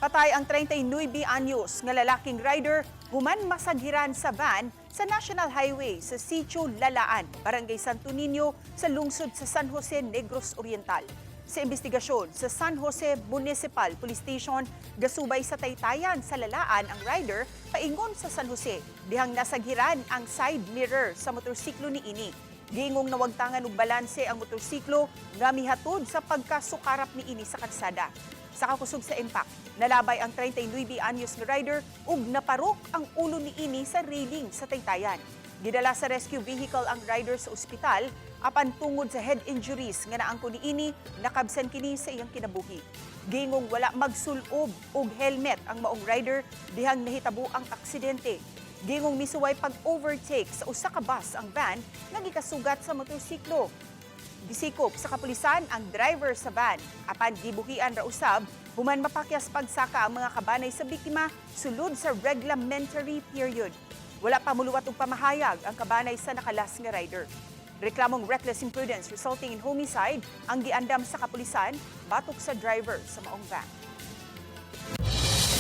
Patay ang 39 anyos nga lalaking rider human masagiran sa van sa National Highway sa Sitio Lalaan, Barangay Santo Niño sa lungsod sa San Jose, Negros Oriental. Sa investigasyon sa San Jose Municipal Police Station, gasubay sa taytayan sa Lalaan ang rider paingon sa San Jose dihang nasaghiran ang side mirror sa motorsiklo ni ini. Giingong nawagtangan og balanse ang motorsiklo nga mihatod sa pagkasukarap ni ini sa kalsada. Sa kakusog sa impact, nalabay ang 39 anyos nga rider ug naparok ang ulo ni ini sa railing sa taytayan. Gidala sa rescue vehicle ang rider sa ospital apan tungod sa head injuries nga naangko ni ini, nakabsan kini sa iyang kinabuhi. Giingong wala magsulob og helmet ang maong rider dihang nahitabo ang aksidente. Giingong misuway pag-overtake sa usa ka bus ang van nga gikasugat sa motorsiklo. Gisikop sa kapulisan ang driver sa van. Apan gibuhian ra usab human mapakyas pagsaka ang mga kabanay sa biktima sulod sa reglementary period. Wala pa muluwat og pamahayag ang kabanay sa nakalas nga rider. Reklamong reckless imprudence resulting in homicide ang giandam sa kapulisan batok sa driver sa maong van.